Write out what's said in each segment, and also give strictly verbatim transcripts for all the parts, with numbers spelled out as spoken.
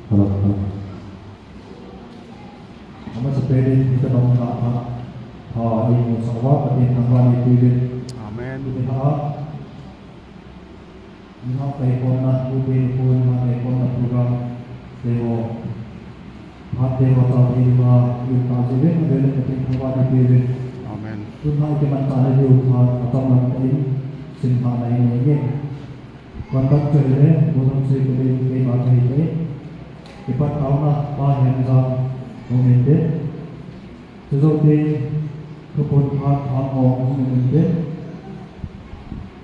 Hello, hello. Amasapen in, hitabang a pha, pha imusah uva, Pathen thangvah in eipeh uvin. Amen. Tuni a, nungah kaikhomna, ute nute nungah kaikhomna program, teho, phat teho, chate nungah, yun ta jeh uvin, avel in Pathen thangvah in eipeh uvin. Amen. Tun a ikimanchah na diu phat, atam lam tah in, simlhahna in neinge. Conductor hile, Bonam Secretary, keima kahi e. Kipat taona, Pa Hemjang, hung hinte. Chujou teng, thuphon phat, Thangong, hung hinte.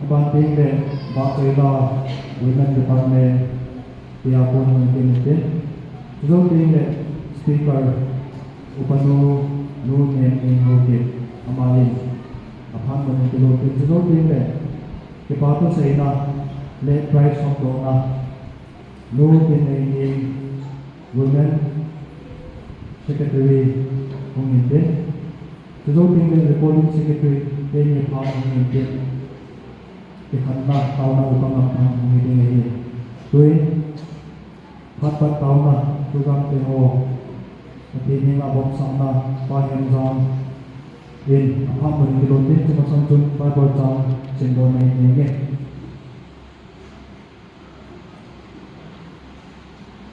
Aban teng le, Bah Choila, Women Department, Tia Kon, hung hinte. Chujou teng le, Speaker, Upanu, Nu Nemning Haokip, ama in, aphat mun in kilom in. Chujou teng le, Kipa thuseina le prize hopdohna, Nu Tinneini, Women Secretary, hung hinte. Chujou teng le Recording Secretary, Teni Pham, hung hinte. Kikhenna, taona upa ngam thang hung hinte ahi. Tuin, phat pat taona, program teho, Pathen henga bopsahna, Pa Hemjang in, aphat mun in kilom in, chua masang chun Bible chang simdohna in neinge.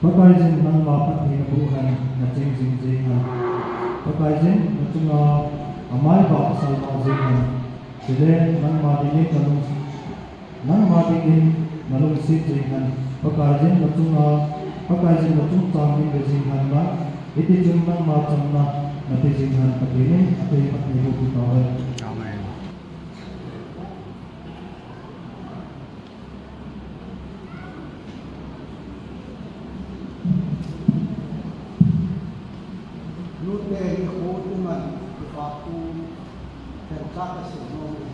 Pakaiyin nangma phattheina boh hen, naching jing jeng hen. Pakaiyin nachunga amaivah salvah jeng hen. Chule nangma dingin nalung, nangma dingin nalungset jeng hen. Pakaiyin nachunga, Pakaiyin nachungchang in ve jeng hen lang. Hitichun nangma chamna nape jeng hen, Pathen in aphatthei boh tahen. Amen. Nute hi khu tuman, kipa thu, themcha kasim nom e.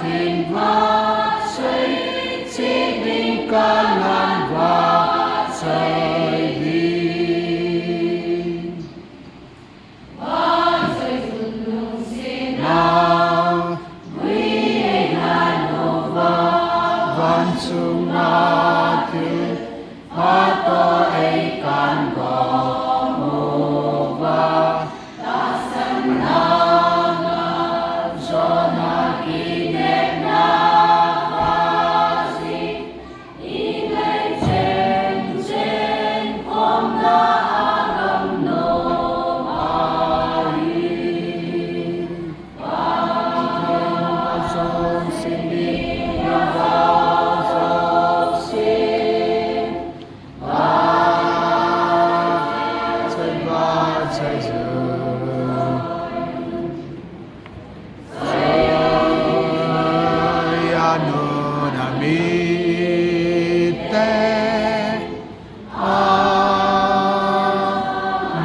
Tin va sei, sei ding ka lam va sei ding. Na, gui ei na no va, van sung na thil, pha to ei kan go mo va.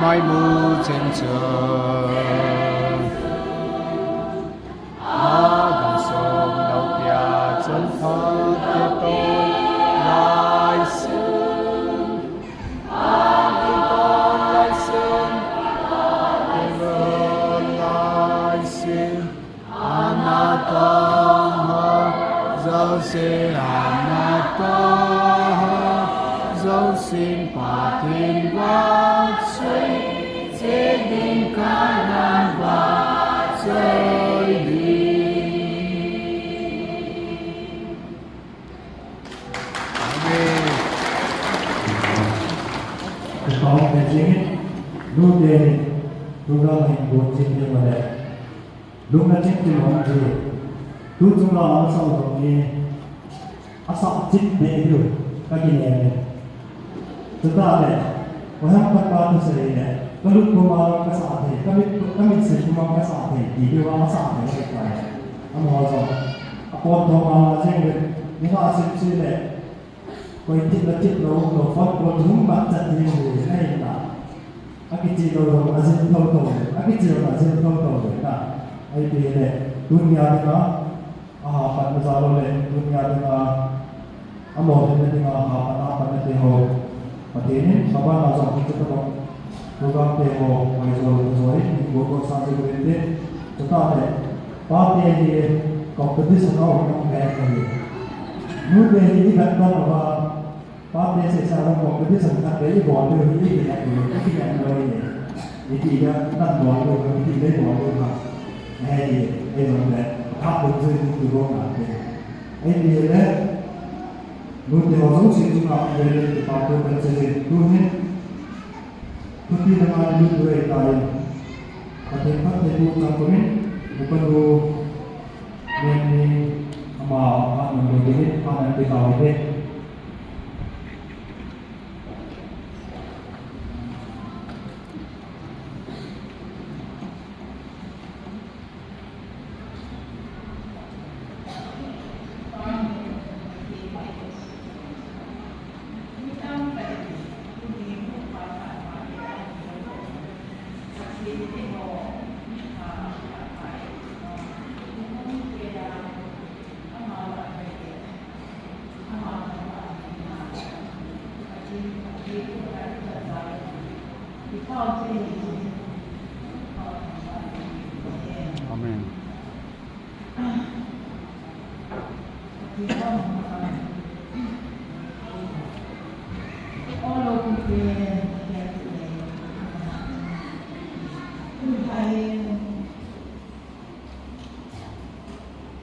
Mai mu chen chun, a van sung lo pia chun pha to lai sun, a van to lai sun, a van lai sun. Ana tong ho, jouse ana tong ho, jousen Pathen vahchoi, che ding kahin vahchoi ding. Amen. Ka tao te jing in, nu te hin, program hin gon jing te ma le. Lungna ching kilom ji. Tu chunga asah jong hi, asah chip be diu, ka kinem e. Chutah le, koiham khat pa thusei le, ka lut puma kasah thei, ka mit, ka mitsit puma kasah thei, ti diu a asah thei le tai. Amaho jong, apon thoma jeng le, ni nga sim si le, Koi thip le thip lou, lou phot ko thum bat chat ding hi, ahi na. Akichih lou lou, ajil thou thou le, akichih lou, ajil thou thou le na. Ahi pi le, tunia dinga, aha, pat na ja lou le, tunia dinga, amo le dinga, aha, pat na, pat na te ho. Pathen in, baba na jong, kichih lou. Program te ho, mai jo, mai jo, in, in, go, go, sa, ji, go, in, te. Chutah le, pa te hi, competition a um, um, ve, ve. Nu te hi, i vet don uva, pa te seh seh a, competition khat ve, i bol ve, i, i, i, i, i, i, i, i, i, i, i, i, bol ve, i, i, i, bol ve, ha. He, i, i, i, bol ve, ha, bol ve, i, i, i, bol ve, ha. Ei, ti le, nu te ho jouse chunga, ei, ei, ti pa tu kan che le, tu hin, thupi le ma ni tu ei ta in. Pathen phattheiboh chang komin, upa nu, men ni, ama, a, nan lo dingin, a, nan pe ta uve. Amen.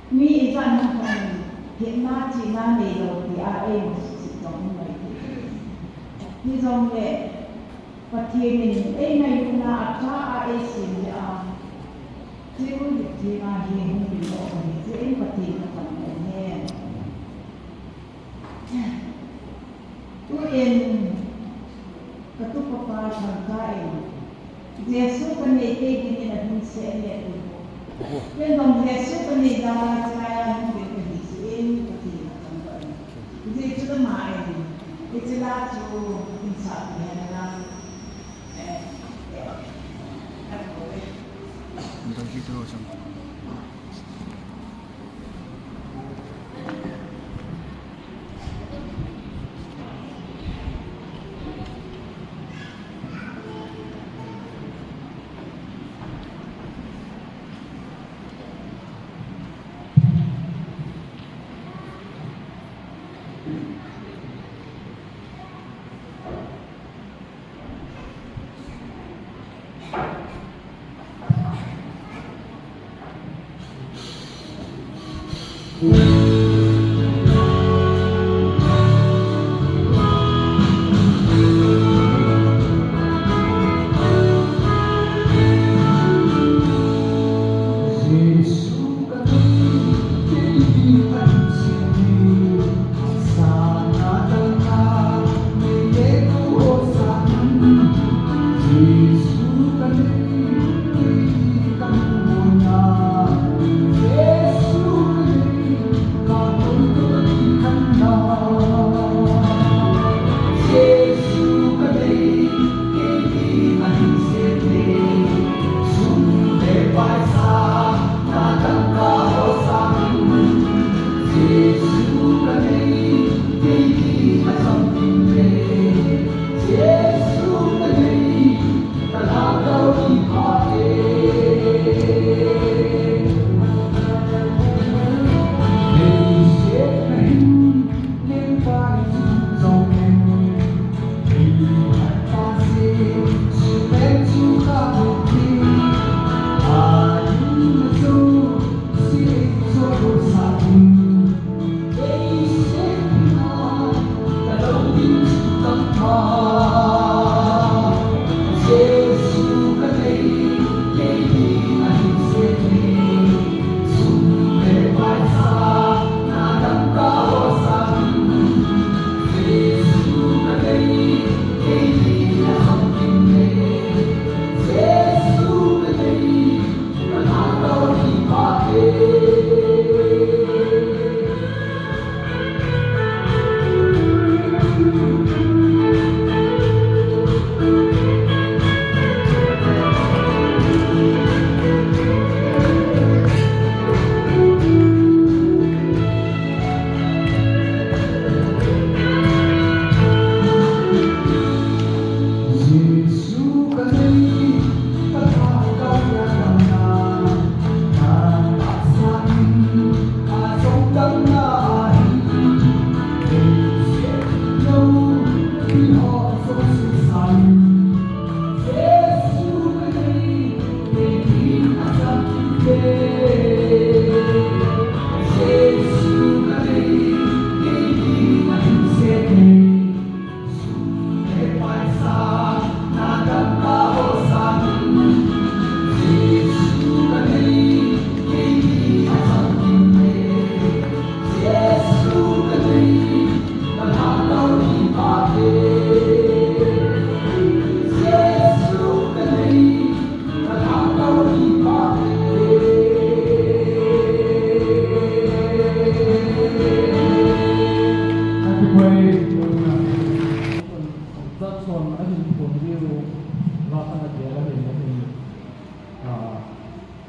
Mi ijat ham khat in, hetna chihna neilou tia eima suse jong um mai thei. Hijongle, Pathen in eingailutna a cha a eisem jeh a, hiche Covid theng a hi hung limdoh ahi, hiche in Pathen kathangvah in ahi. Tuin, katupa pa thangcha in, Jesu kanei kei dingin ahung seh e ati ho. Ken jong Jesu kanei jal a chulai a hung ding kahi jeh in Pathen kathangvah in. Hiche chu lama in, hiche la chu in sah ding hen lang. Eh, eh, eh, eh. Don't you do something?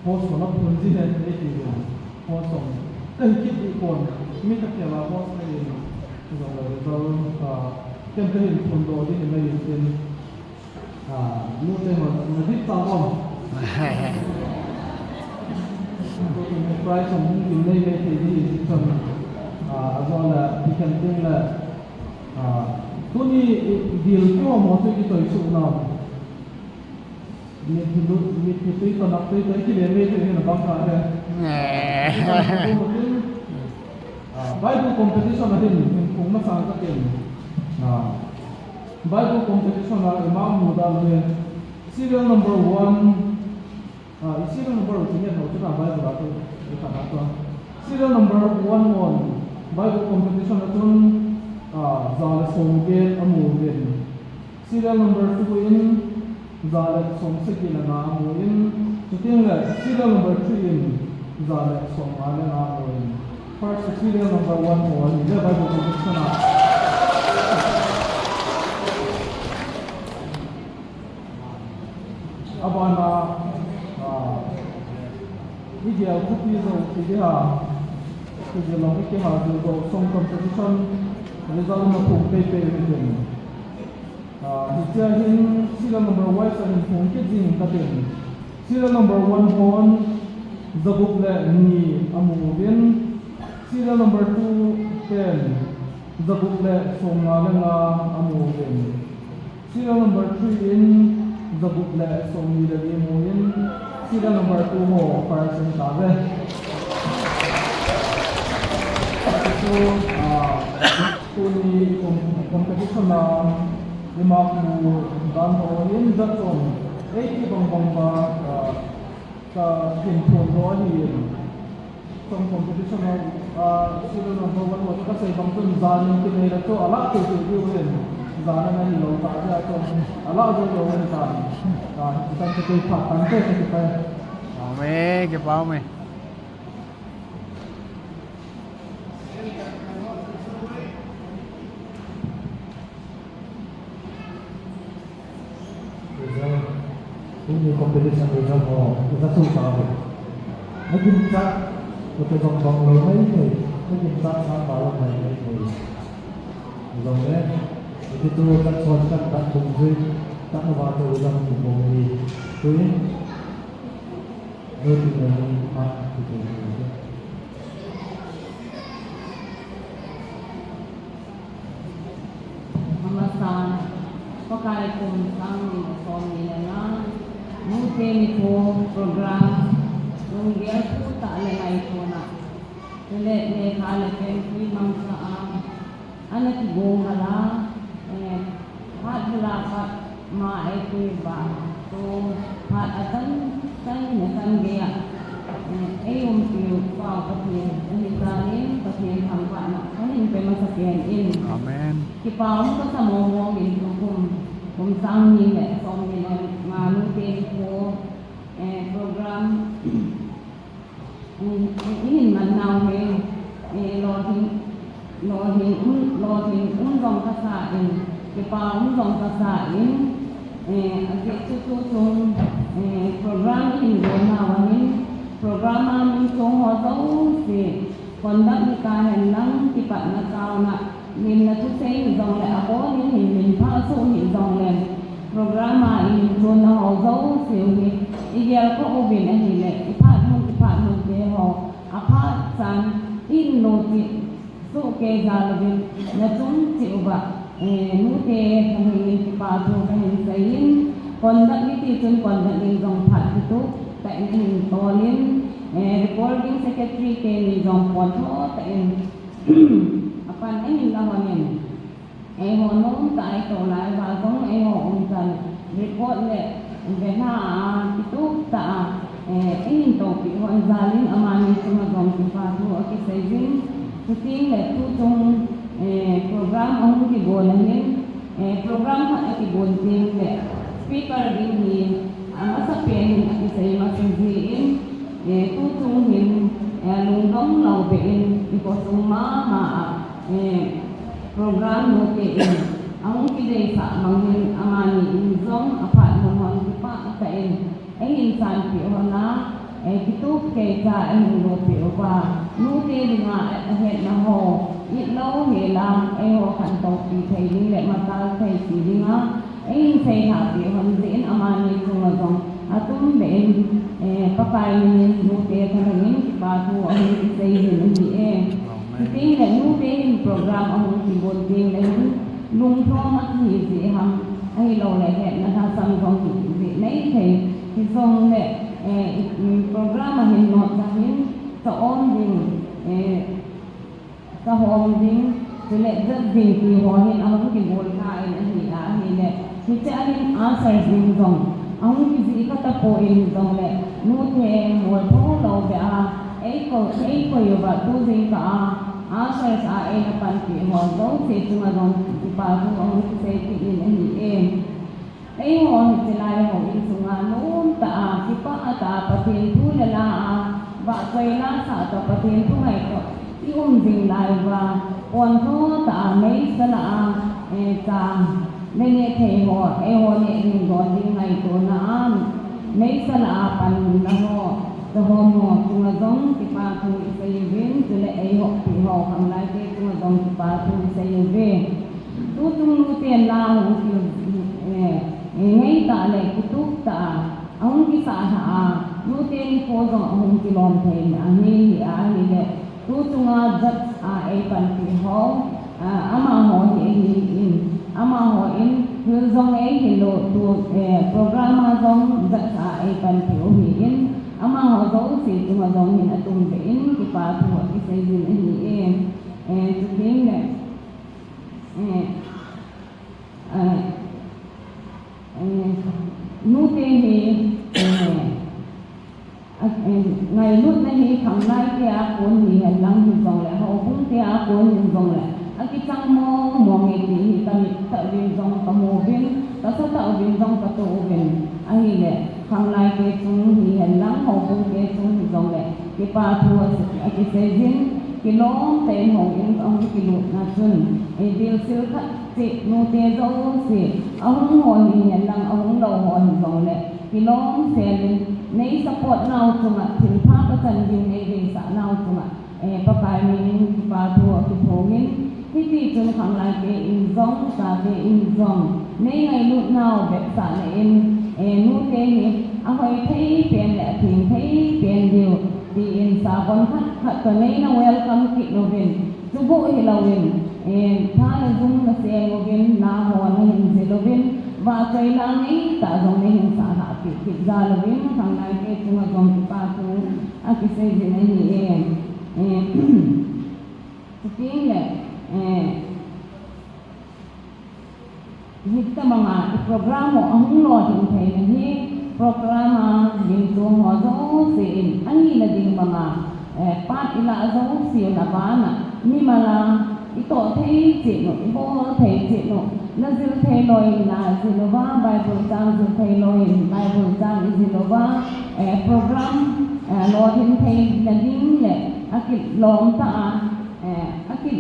Host hon a phun ji hen, ei ti uvin. Host hon. Ka hi kit ding pon. Mi ka tia la host ka hin. Jong le result, ah, ken ka hin phun doh ding ahi tin. Ah, nu te hon, na dik ta bom. Prize hon hung kin nei nei thei ding ahi tin. Ah, ajou le, ti khen ting le. Ah, tuni i, dil keu mo chu kitoh suh na. Mitlhi, mitlhi tui toh, nak tui toh, i kile mei tui hin abang kha he. Eh. Ah, Bible competition a hin, hin phung masang ka tin. Ah, Bible competition a ima mu dan hi. Serial number one, ah, i serial number u ti ngen ho chu na Bible a tu, i kha na tu. Serial number one hon, Bible competition a chun, ah, ja le som get amu uvin. Serial number two in, ja le som sagi le nga amu in, chuteng le serial number three in, ja le som nga le nga amu in. First serial number one ho ahi le Bible competition a. Abana, ah, i gel thupi jou ti ding ham, ti ding lou, i kihal jou song competition result na phung pei pei u hitin. Ah, hichea hin serial number wise a hin phung kit jing katin. Serial number one hon, jagup le ni amu uvin. Serial number two ten, jagup le som nga le nga amu uvin. Serial number three in, jagup le som ni le li amu in. Serial number two ho, first in tave. Ah, tuni com-, competition a ima pu dan ho hin judge hon eiti bang bang ba, ah, ka hin thon ho ahi. Song competition a, ah, serial number one ho kasei bang chun jan in kinei le chu alah thei thei diu hin. Jan in ahilou ta jeh a chu alah jou lou hin tan. Ah, hitan chu kei phat tan te te kipa. Amen, kipa amen. Result, tuni competition result ho, result sung tao. Nagimchat, kute jong bang lou mai thei, nagimchat sang ba lou mai mai thei. Jong le, kute tu kan chon kan tan tung jui, tan ba tu jong tu bong ni. Tui, no tu ni ma, tu tu ni. Amasan, Pakai kum sang ni som ni le nga, nute nikho program, lunggel phu tah le ngaito na. Chule lekha le pen pui mangcha a, ana kigong hala, eh, phat bula pat ma ei pui ba, tu phat atan tan ne tan gei a, eh, ei umpiu Pau Pathen, ahi tanin Pathen thangvahna kahin pe masa pen in. Amen. Kipa um kasa mong mong in tukum, kum sang ni le som ni le nga nute nikho, eh, program, eh, eh, ihin man nau hi, eh, lolhing, lolhing um, lolhing um jong kasa in, kipa um jong kasa in, eh, ajeh chu tuchung, eh, program ihin gon nau ahin, program a min chung ho jouse, conduct ni kahen lang kipatna taona, min na thusei hijongle, abon in hin min pha soh hijongle, program a ihin chonna ho jouse u hi, igel kha uvin ahile, iphat mun, iphat mun te ho, aphat chan, in lo ti, soh kei jal uvin, nachung cheh uva, eh, nute, kahin kipa thu kahin seiyin, conduct ni ti chun conduct ni jong phat kitup tah in ahin tolin, eh, recording secretary teni jong pon tho tah in, apan ahin la honin. Eiho nom tah a ito lai uva jong eiho umchan record le vena a kitup tah a, eh, eihin toupeh hon jal in amani chunga jong kipa thu akisei jin. Chuteng le tuchung, eh, program ahung kigon ahin, eh, program khat akigon teng le speaker ding hi amasapen in akisei masa jin, eh, tuchung hin, eh, lungdong lou beh in ikhosung mama a, eh, program nute in ahung kideisah bang hin amani in jong aphat mun hon kipah tah in eihin sanpeh hon a, eh, kitup keicha eihin lopeh uva, nute dinga ahetna ho, it lou hel a, eiho khantou pi thei ding le matal thei ti dinga, eihin seilhah peh hon jeh in amani chunga jong atum beh in, eh, Pakai min in nute thalheng in kipa thu ahung kisei jin ahi e. Amen. Chuteng le nute hin program ahung kigon teng le hin lungthom akihi jeh ham, ahilou le hetna lhasam jong kihi jeh nei thei. Hijongle, eh, i, i program a hin note sa hin, sa om ding, eh, sa hom ding, chule jat ding ti ho hin ahung kigol kha in ahi a, ahile. Hiche a hin ushers ding jong ahung kijih kha tapon hijongle, nute mol tho lou beh a, ei kou, ei koi uva tu jingkah a, ushers a eina panpi ho jouse chunga jong kipa thu ahung kisei kit in ahi e. Eiho hiche lai ho insunga nomtah a, kipah tah a Pathen thu le la a, vahchoi la sah tah a Pathen thu ngaito i um jing lai uva, pon tho tah a meisa lah a, eh, cha le neh thei ho, eiho neh ding don ding ngaitona a, meisa lah a panna ho, cha ho mo chunga jong kipa thu isei uvin, chule eiho pi ho khanglai te chunga jong kipa thu isei uve. Tuchung nute la hung ki, eh, eh, ngei tah le kitup tah a, ahung kisah lhah a, nute nikho jong ahung kilom thei na ahi, ahi a, ahile, tuchunga judge a eipanpi ho, ah, amaho hi ahi in, amaho in, thil jong eihil lou, tu, eh, program a jong judge a eipanpi u ahi in, amaho jouse chunga jong hin atum beh in, kipa thu akisei jin ahi e. Eh, chuteng le, eh, eh, eh, nute hi, eh, a, eh, ngailutna hi khanglai te a kon hihen lang hijongle, houbung te a kon hijongle, akichang mong mong e ti hi tamit tah uvin jong kamu uvin, kasa tah uvin jong kato uvin, ahile, khanglai te chung hihen lang, houbung te chung hijongle, kipa thu a, akisei jin, kilom tah in houin ahung kilutna chun, eh, bilsil khat cheh nute jouse, ahung ho hihen lang, ahung lou ho hijongle, kilom sel in, nei support nau chunga, thilpha pachan ding nei deisah nau chunga, eh, Pakai min in kipa thu akiphongin, hiti chun khanglai te in jong, chate in jong, nei ngailut nau bep sah le in, eh, nute hi, ahoi thei pen le atheng thei pen diu, tin sabon khat khat toh nei na welcome kit uvin, chubuh hilouvin, eh, tha le jung na seng uvin, la ho na hin jil uvin, vahchoi la ngeitah jong nei hin sah lhah peh kit jal uvin, khanglai te chunga jong kipa thu akisei jin ahi e. Eh, chuteng le, eh, hitabanga i program ho ahung lolhing theina hi, program a ding chung ho jouse in, anina ding banga, eh, part ilah jouse na bana, mimal a, itoh thei cheh u, ibol thei cheh u, najil thei lou in najil uva, Bible chang jil thei lou in Bible chang ijil uva, eh, program, eh, lolhing theina ding le, akilom tah a, eh, aki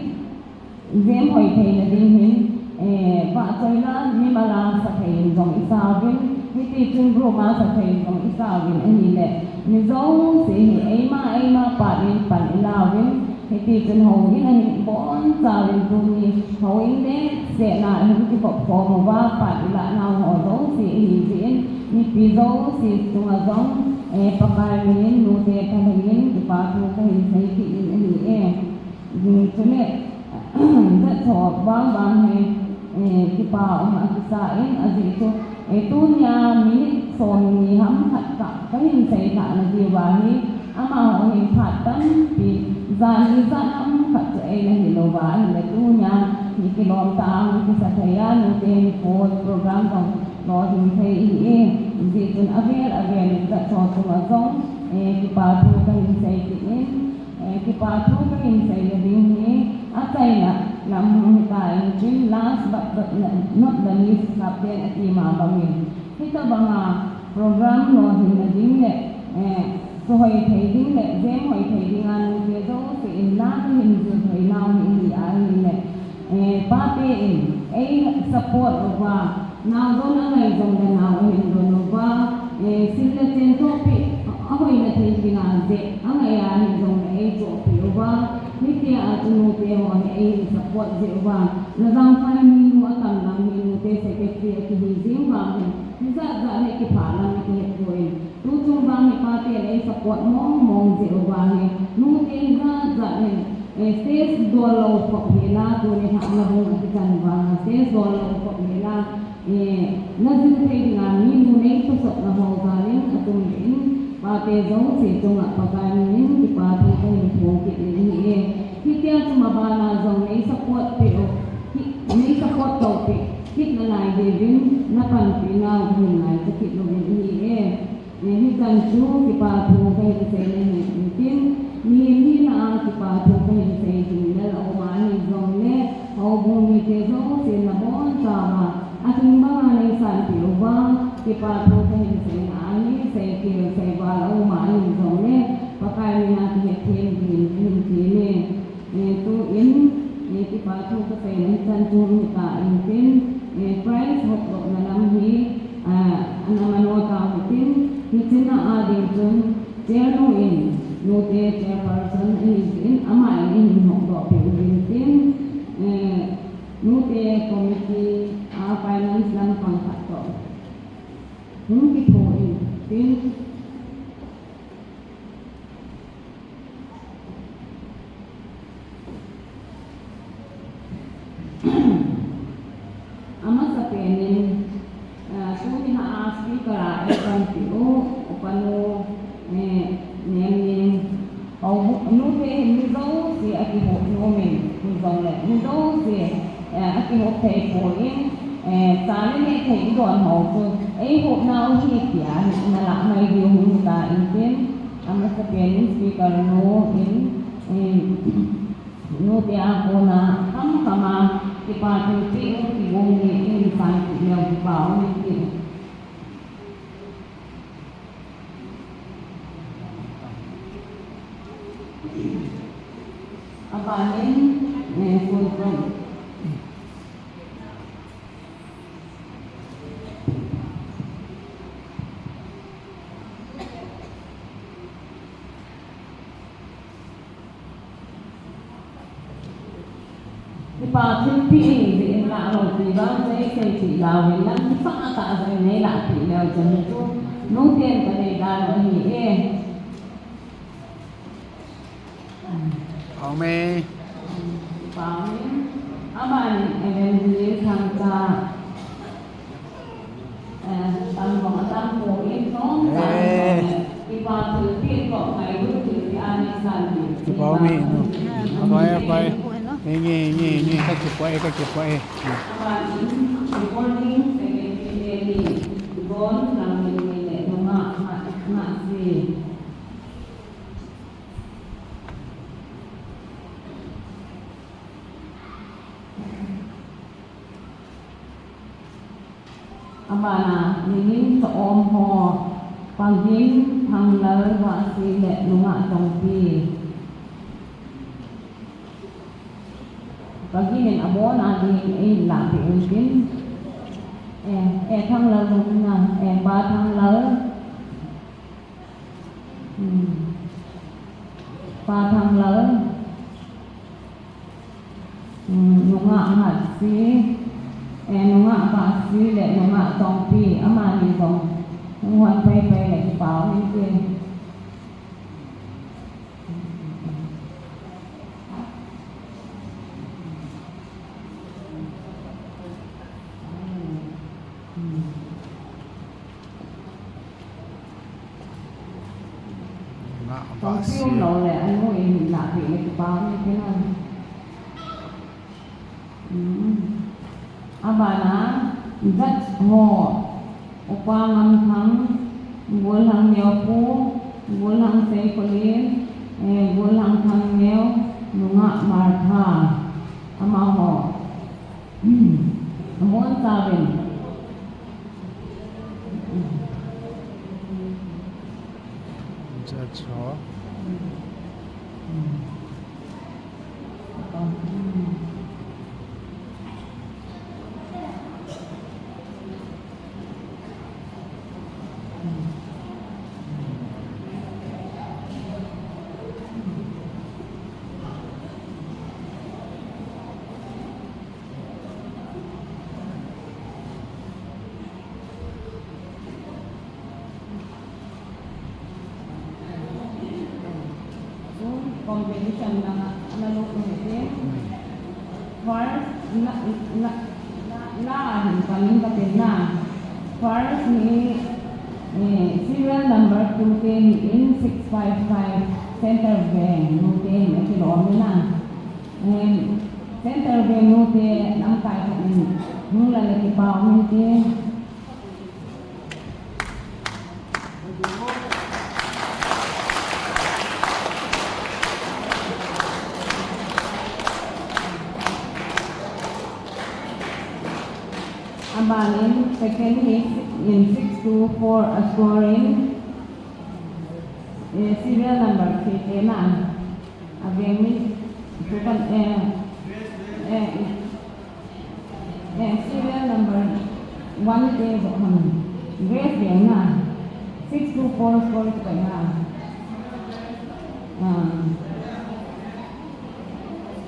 jem hoi theina ding hin, eh, vahchoi la mimal a sa thei in jong isa uvin, hiti chun group a sa thei in jong isa uvin ahile, mi jouse hi eima, eima part in pan ila uvin, hiti chun houin a hin ibonchauvin tuni houin neh sehna a hin kivop khom uva part ilah nau ho jouse ahi jeh in, mipi jouse chunga jong, eh, Pakai min in nute thalheng in kipa thu kahin sei kit in ahi e. Chule, jat tho vang vang hi, eh, kipa um a kisa in, ajeh chu, eh, tunia minute somni ham khat kah kahin seilhah na diuva hi, amaho hin phat tampi, jan ijat ham khat chu eina hil uva ahile tunia hi kilom tah a hung kisa thei a, nute nikho program jong lolhing thei ahi e, hijeh chun avel avel in jat tho chunga jong, eh, kipa thu kahin sei kit in, Eh, kipa thu kahin seina ding hi, achaina lam hung hitan tin, last but not the least, Captain ati ma bangin, hitabanga program lolhinna ding le, eh, suhoi thei ding le jem hoi thei dinga nute jouse in la kahin jil thei nau hi ahi ahile, eh, pate in ei support uva, nao don angai jongle nao ahin don uva, eh, sil le chen tohpi, ahoina thei dinga jeh angai ahi jongle ei tohpi uva, hitia chu nute ho hi eihin support jeh uva, Lajangphai minu atam lam hi nute secretary akihi jing vang hin, hijat jat hi kipah lam akihet poi. Tuchung vang hi paten ei support mong mong jeh uva hi, nute hijat jat hin, eh, stage dol lou khop hela, tuni lhahna bung akitan vang a stage dol lou khop hela, eh, najil thei dinga minu nei thusopna ho jal in atum in, pate jouse chunga Pakai min in kipa thu kahin phong kit in ahi e. Hitia chu mabana jong nei support peh u, hi, nei support tou peh kit nalai diuvin, napanpi nau kahin ngaicha kit uvin ahi e. Eh, hichan chu kipa thu kahin seina hi intin, mihem hina a kipa thu kahin sei ding lel aum ahi jongle, houbung mite jousen nabonchauva, atheng banga neisanpeh uva, kipa thu kahin seina ahi, seikhel seival aum ahi jongle, Pakai mina kihetthem dingin kahin thum e. Eh, tuin, eh, kipa thu kaseina hichan chu hung hita intin, eh, prize hopdohna lam hi, ah, ana mano tau hitin, hichea ding chun, chair nu in, nute chairperson ahi jeh in, ama in eihin hopdoh peh uvin tin, eh, nute committee a finance lampang khat toh hung kitho intin, Amasapenin, ah, tuni a speaker a eipanpi u, Upanu, eh, Nemning, houbung, nute hin mi jouse akihou nomin, Hijongle, mi jouse, eh, akihop thei poi, eh, cha le neh thei idon ho chu, eihopnau hi tia, nalah mai diu hung ta intin, amasapen in speaker nu in, eh, nu tia kona, kham khama, kipa thilpeh u kigong hi, in san ti leu kipa u intin. Abanin, eh, phone call. Kipa thilpeh in, in lah lou ti vang sei sei ti lou in lang kipa ta jong nei lah ti leu chun chu nu ten ka nei da lou hi e. Amen. Amen. Aman evangelist Thangcha. Kipah ume, no. Apai, apai. Nge, nge, nge, nge. Kakipah e, kakipah e. Abana, Ningin Chaom ho, Pagin Thanglal Vahsi le Nungah Chongpi. Pagin in abon a ding in eilah peh u tin. Eh, eh, Thanglal Nungah, eh, Pa Thanglal. Hmm. Pa Thanglal. Hmm, Nungah Vahsi, eh, Nungah Vahsi le Nungah Chongpi, amani jong hung hon pai pai le kipah u hite. Nungah Vahsi. Kong piu lou le, anu in lah peh le kipah u hite na. Hmm. Abana, judge ho, Upa Ngamthang, Golhang Neo Pu, Golhang Seikolin, eh, Golhang Thangneo, Nungah Martha, amaho. Hmm. Amon chavin. Judge ho. Hmm. Competition na, na luk ni te. First, na, na, na, na, hin panin ka tin na. First ni, eh, serial number two te hi in six five five Central Bank nu te hin akilom ni na. Eh, Central Bank nu te lamkai khat in hung la le kipah u hite. Abanin second hi in six two four a scoring, eh, serial number three te na. Aveng mi, tu kan, eh, eh, eh, serial number one te jo ham. Grace Veng na. Six two four four tu kan na. Ah.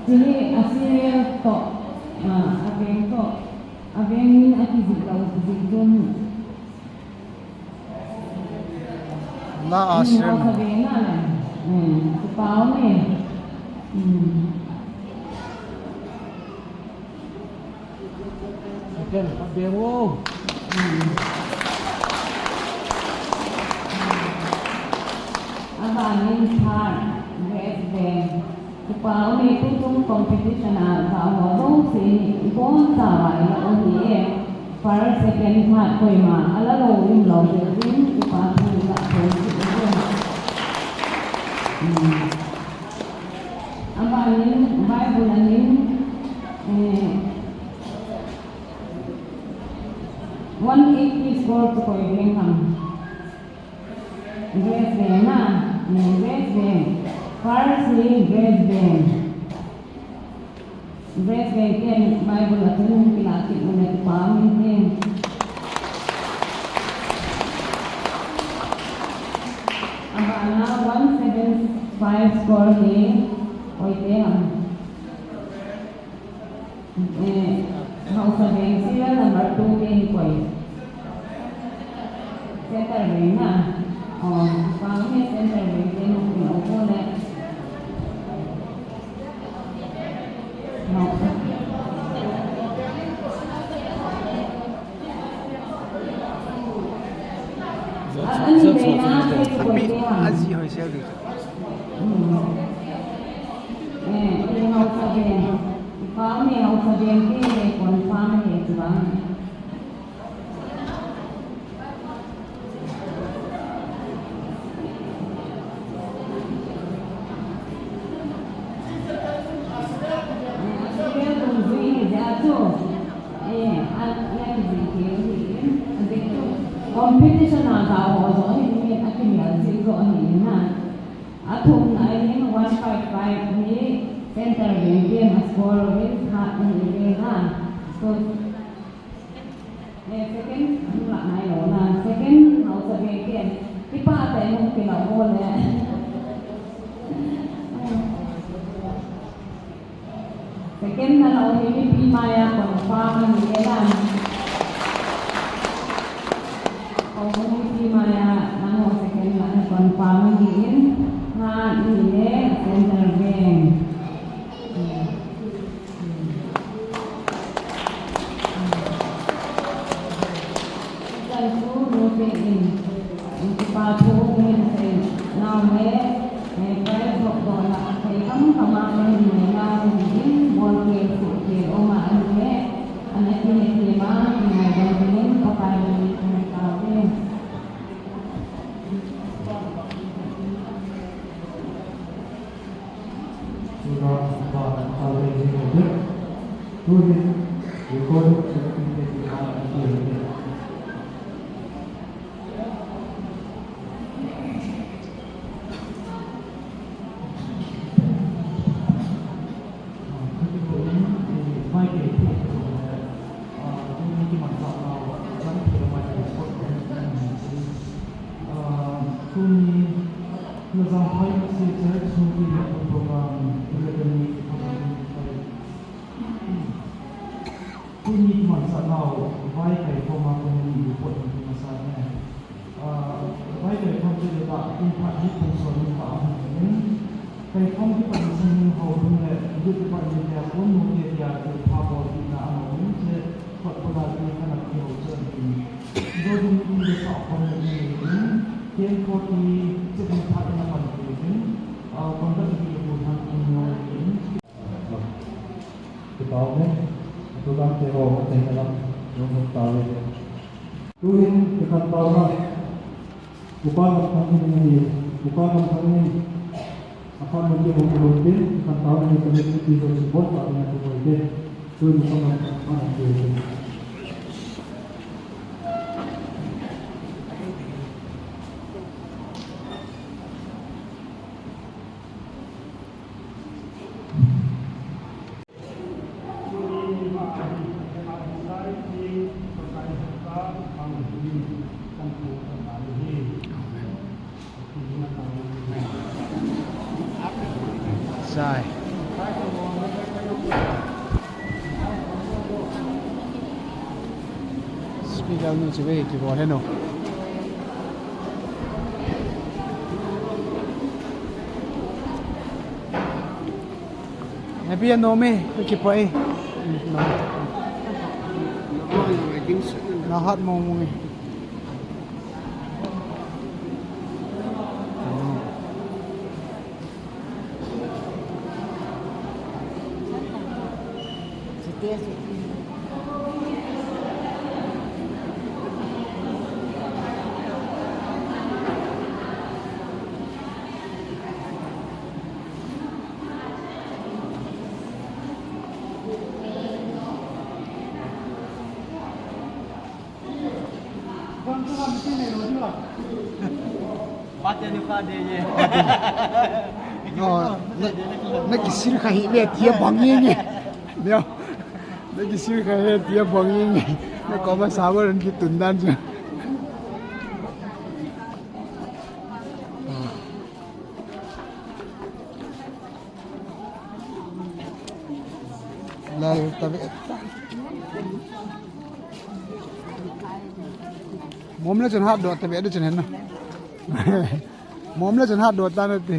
Chini a serial to, ah, aveng to. Aveng min akijih lou, jih jun. La a serial. Hmm, kipah ume. Hmm. Second, khat beng o. Hmm. Abanin third, Grace Veng. Pau ni tuchung competition a jaho jouse hi ibonchauva ila u ahi e. First, second, third koima ala lou umlou jeh in kipa thu ilah thei u ahi. Hmm. Abanin Bible ahin, eh, one eighty score chu koi veng ham. Grace Veng na, eh, Grace Veng. First hi Grace Veng. Grace Veng ten Bible a chun kilah kit u le kipa um in tin. Abana one seven five score hi koi te ham. Eh, Haosa Veng serial number two te hi koi? Center Veng na. Oh, pa hi Center Veng te nu kin o ko le. Haosa. Happy Aji hoi se. Hmm. Eh, Haosa Veng. Confirm e, Haosa Veng te confirm e, tu bang. Eh, a serial kum jui hi ja chu. Eh, a, a kijui thei u ahi. A jeh chu competition a jaho joh hi, mi a kimel jing joh ahi na. Athumna in one five five hi Center Veng ten a score hi khat ahi ve na. So, eh, second, hung lah nai lou na. Second, Haosa Veng ten. Kipah tah in hung kilah u le. Second na lou hi Mipi Maya confirm ahi e na. Kong Mipi Maya nangho second na confirm ahi in, nga ni le Center Veng. Kan chu nu te in, kipa thu min sei nau le, eh, prize hop doh na, thei kham kham a kan nei nau in, bol kei, suh kei, um a an le, an a ki le ki ma, ki ngai dong ding in, Pakai min thei tau ve. Tuna, pa, pa, le, le, le. Tuhin, recording certificate, pa, le, le, le. Tuni, Lazang Phai C H S Church Sunday Program, eleven May two thousand twenty-five. Tuni kimanchah nau, vai kaikhom a kon ni report ni masa ne. Ah, vai kaikhom te le ba, in phat hi pung son ni ba hung in. Kaikhom kipan sing ho dun le, youth department te a kon nu te tia te pha bol tina a mo in che, kot pula te kana ki ho chen in. Jodun ni le sa khom ni in, ken ko ti che phat na pan in, ah, kon da ki ko han in no in. Kipah ume, program te ho, atahina lam, nung nung tauve. Tuhin, kikhantauna, Upa Ngamthang in ahi, Upa Ngamthang in, akhan mun te hung lou tin, kikhantauna hi committee jouse bontah in ati boi te. Tuhin, Upa Ngamthang, akhan mun te. Sai. Speaker nu chu ve kibol heno. Happy anom e, kipah e. Na hat mong mong e. Bate ni pa de ye. No, na, na kisil kha hi ve tia bang ye nge. Neo. Na kisil kha hi tia bang ye nge. Na koma sabar an kitun dan chu. Lal ta ve. Mom le chun hat do ta ve de chun hen na. Mom le chun hat do ta na ti.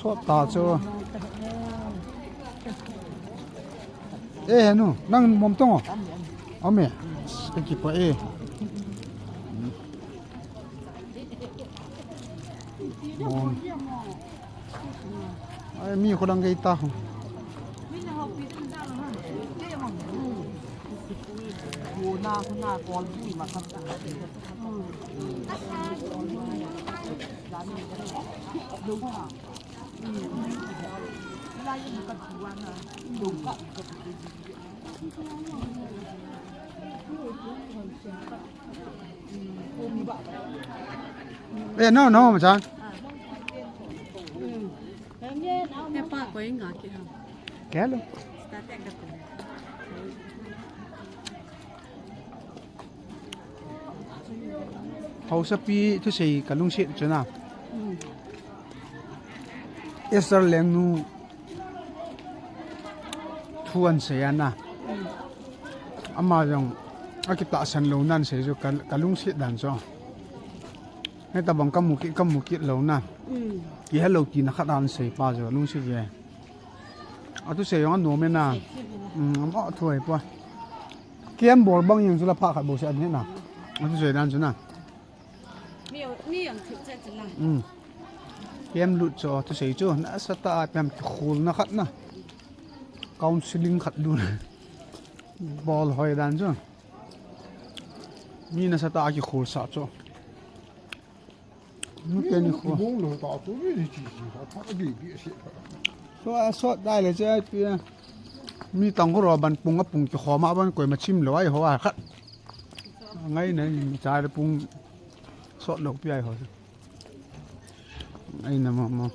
Sot ta chu. Eh, henu, nang mom tong o. Ome. Ka kipa e. Mom. Ai, mi khodang gei ta ho. Eh, no, no, machan. He pa ko inga ke ha. Kya lo? Hausapi thusei ka lungset chu na. Esther Lengnu thu an sei ana. Ama jong akitahsan lou nan sei chu ka, ka lungset dan chu. Hitabang ka mu kit, ka mu kit lou na. Kihe lou tina khat an sei pa chu ka lungset ve. Athusei jong anom e na. Um, ama thu ai poi. Kem bol bang jeng chu la pha khat bou se an he na. Athusei dan chu na. Mi, mi jong thu che che la. Um. Kem lut chu athusei chu. Nasatah a pem kikhol na khat na. Counseling khat lut. Bol hoi dan chu. Mi nasatah a kikhol sa chu. Nu te ni khu. Bong lo ta tu ni chi chi ha tha di di se. So a sot dai le che ai pi. Mi tang ko ro ban pung a pung kikhom a ban koima chim lou ai ho a khat. Ngai na mi cha le pung sot lou pi ai ho. Ngai na mo mo.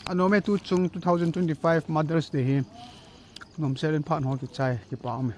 Anom e tu chung two thousand twenty-five Mother's Day hi. Nom sel in phat ho kichai kipa um e.